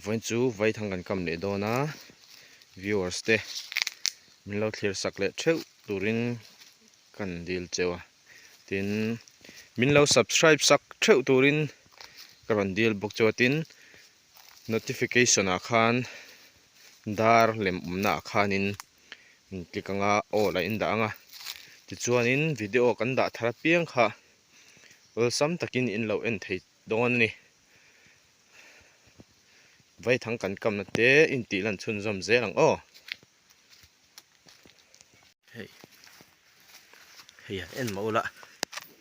Vawiin chu vaithang kan kam leh dawn a, viewers te min lo thlir sak leh theuh turin kan dil cheu a, tin min lo subscribe sak theuh turin ka rawn dil bawk cheu a, tin notification ah khan dar lem awmna ah khanin in click anga all a in dah anga tichuanin video kan dah thar apiang kha awlsam takin in lo en thei dawn a ni. Vaithang kan kamna te intih lan chhunzawm zel ang aw. Hei hei a en mah ula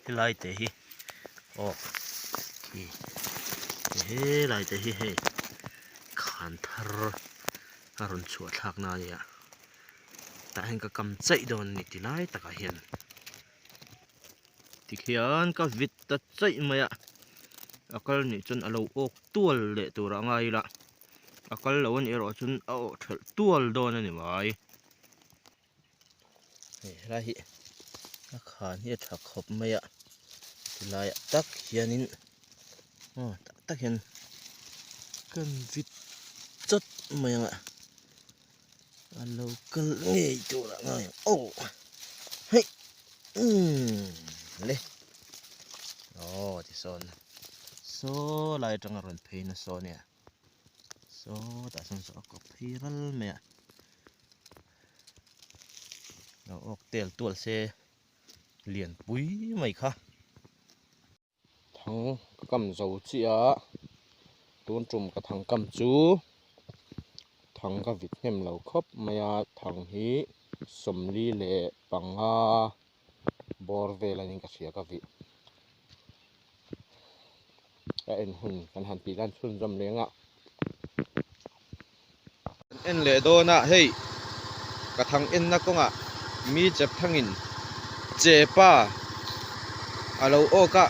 helai te hi aw khi helai te hi hei khan thar a rawn chhuah thlak na a nia tah hian ka kam chaih dawn a ni ti lai takah hian. Tikhian ka vit ta chaih mai a, a kal nih chuan a lo awk tual leh tur a ngai ila, a kal lo anih erawh chuan a awh thelh tual dawn a ni mai. Hei helai hi a khan hi a tha khawp mai a, tilaiah tak hianin aw tah tak hian kan vit chawt mai ang a. A lo kal ngei tur a ngai ang aw hei umm le aw tisawn saw lai atanga rawn phei na saw nia saw tah sawn saw a kawp phei ral mai a lo awk tel tual se lian pui mai kha. Thang ka kam zo chiah a, tun tum ka thang kam chu thang ka vit hnem lo khawp mai a, thang hi 45 bawr vel a niin ka hria ka vih. Ka en hun kan han tih lan chhunzawm leng a. Kan en leh dawn a, hei ka thang enna kawngah mi chep thangin chepa a lo awk a,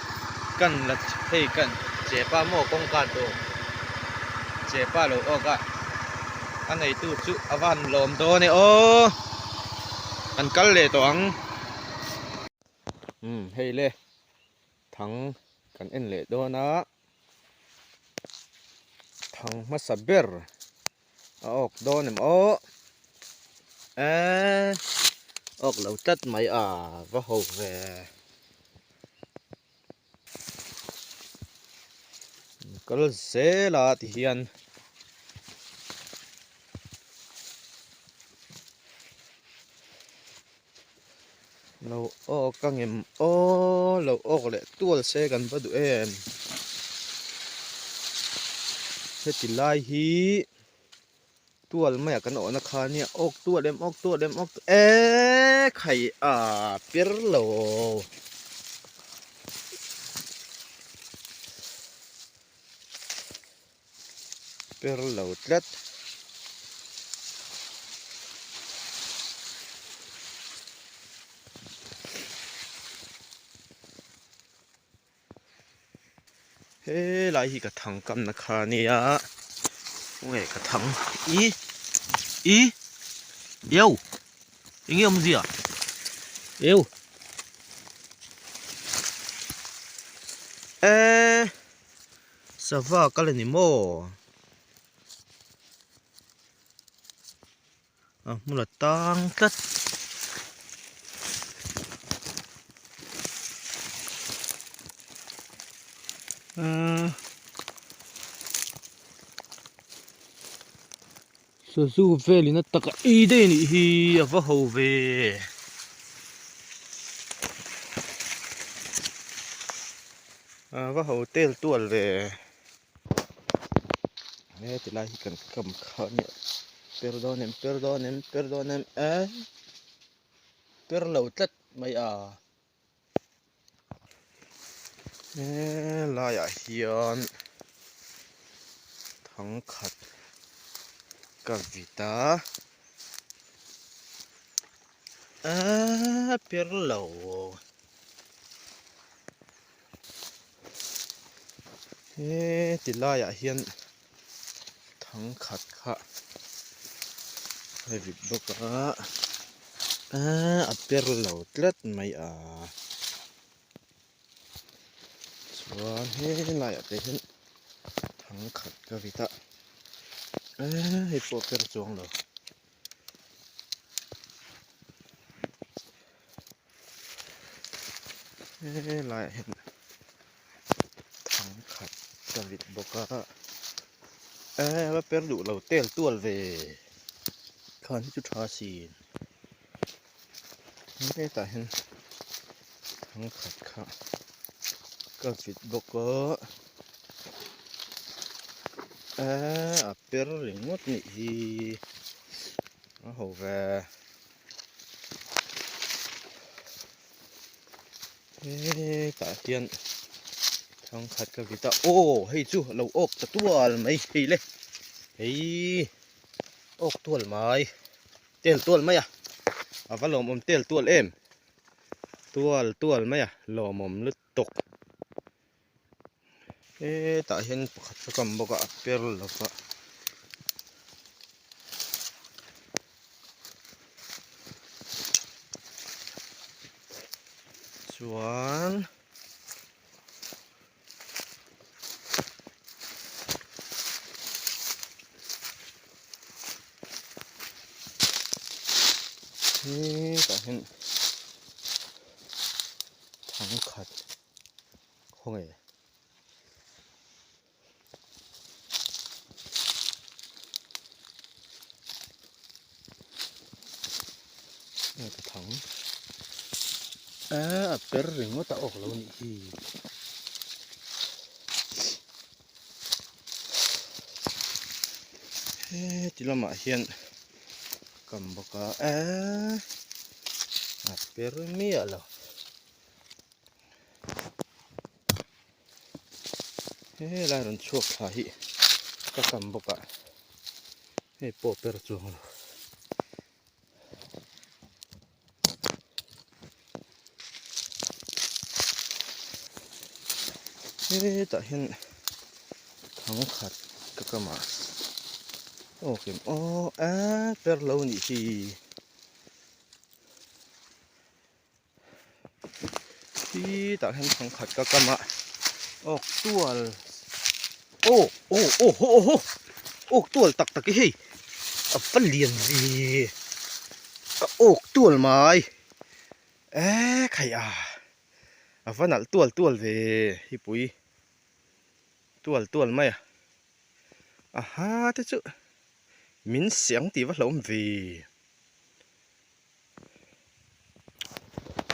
kan la hei kan chepa maw kawngka tur chepa a lo awk a, a neitu chu a va han lawm dawn e aw, kan kal leh tawh ang. Umm hei le thang kan en leh dawn a. Thang hmasa ber a awk dawn em aw eee awk lo tlat mai a va ho ve kal zel a ti hian. Lo awk a ngem aw lo awk leh tual se kan va duh em heti lai hi tual mai a kan awhna kha nia awk tual em awk tual em awk eee khai a per lo per lo tlat. Helai hi ka thang kamna kha a nia nge ka thang i i eu eng nge awmzia eu eee. Sava kal a ni maw? A hmun a tang tlat. Ahh sazu velin a taka ei daih a nih hi a va ho ve. A va ho tel tual ve he ti lai hi kan kam kha nia per dawn em per dawn em per dawn em e per lo tlat mai a he laiah hian thangkhat ka vit a eee per lo. He ti laiah hian thangkhat kha a vit bawk a ahh a per lo tlat mai a chuan he laiah te hian thangkhat ka vit a. Eee hei pawh per chuang lo. Helaiah hian thang khat ka vit bawk a eee va per duh lo tel tual ve khan hi chu tha sin hetah hian thang khat kha ka vit bawk a eee a per ringawt nih hi a ho ve. Hetah hian thangkhat ka vit a aw hei chu a lo awk ta tual mai hei le hei awk tual mai tel tual mai a a va lawmawm tel tual em tual tual mai a lawmawm lutuk hetah hian pakhat ka kam bawk a a per lo va. Chuan hetah hian thangkhat khawnge. Nge ka thang eh a per ringawt a awk lo nih hi heti lamah hian kam bawk a eh a per miah lo. Helai rawn chhuak thla hi ka kam bawk a hei pawh per chuang lo hetah hian thang khat ka kam a aw kem aw a per lo nih hi. Khitah hian thangkhat ka kam a awk tual aw aw aw haw aw haw awk tual tak tak hi hei a va lian ve a awk tual mai e khai a a va nalh tual tual ve hipui tual tual mai a aha te chu min siang tih va hlauhawm ve.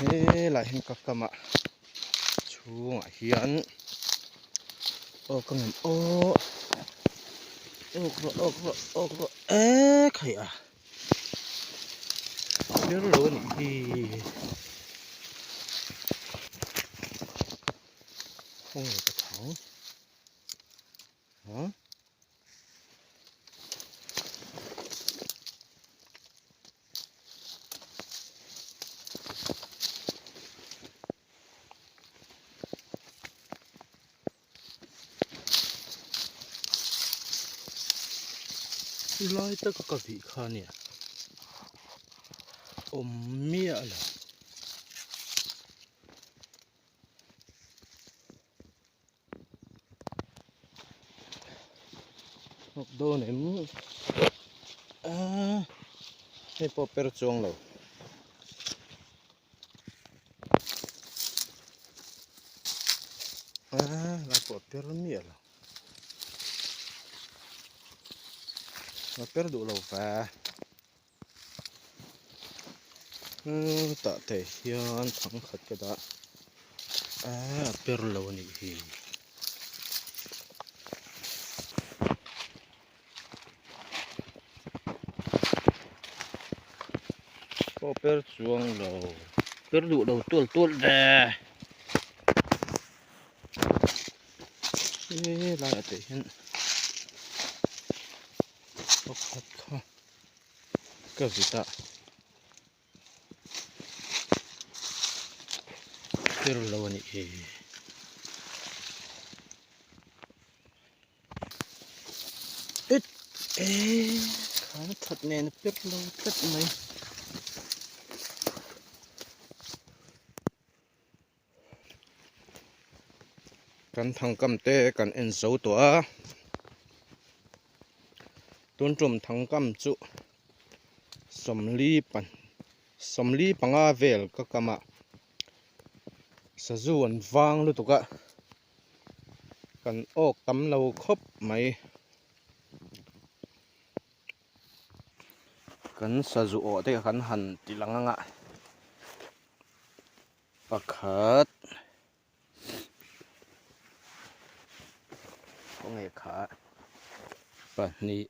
Helai hian ka kam a chhungah hian aw ka ngam aw awk rawh awk rawh awk rawh e khai a thlir lo a nih hi khawnge ka thang huh. Lai taka ka vih kha nia awm miah lo. Awk dawn em ah hei pawh per chuang lo ah lai pawh a per miah lo a per duh lo ve Hetah te hian thangkhat ka dah a per lo a nih hi. Pawh per chuang lo per duh lo tual tual ve helaiah te hian pakhat kha. Ka vit a per lo a nih hi et e khan that nen a per lo tlat mai. Kan thangkam te kan en zo tawh a. Tun tum thangkam chu sawmli pan sawmli panga vel ka kam a sazu an vang lutuk a kan awk tam lo khawp mai. Kan sazu awh te kan han ti lang ang a pakhat. Khawnge kha pahnih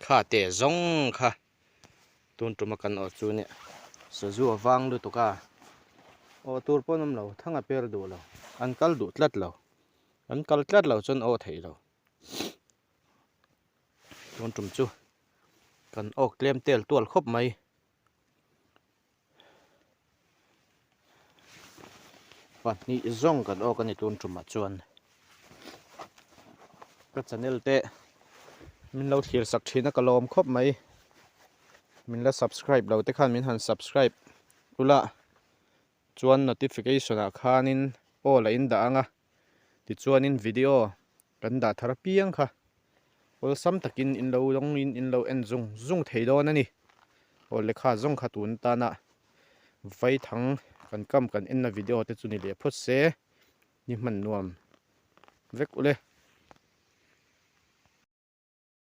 kha te zawng kha tun tuma kan awh chu nia sazu a vang lutuk a awh tur pawh an awm lo thang a per duh lo an kal duh tlat lo an kal tlat lo chuan awh theih lo tun tum chu kan awk tlem tel tual khawp mai. Pahnih zawng kan awk a ni tun tumah chuan ka channel te min lo thlir sak thin a ka lawm khawp mai min la subscribe lo te khan min han subscribe ula chuan notification ah khanin aw la in dah ang a tichuanin video kan dah thar apiang kha awlsam takin in lo lawngin in lo en zung zung thei dawn a ni. Aw lehkha zawng kha tun atana vaithang kan kam kan enna video te chu ni leh phawt se ni hman nuam vek ule.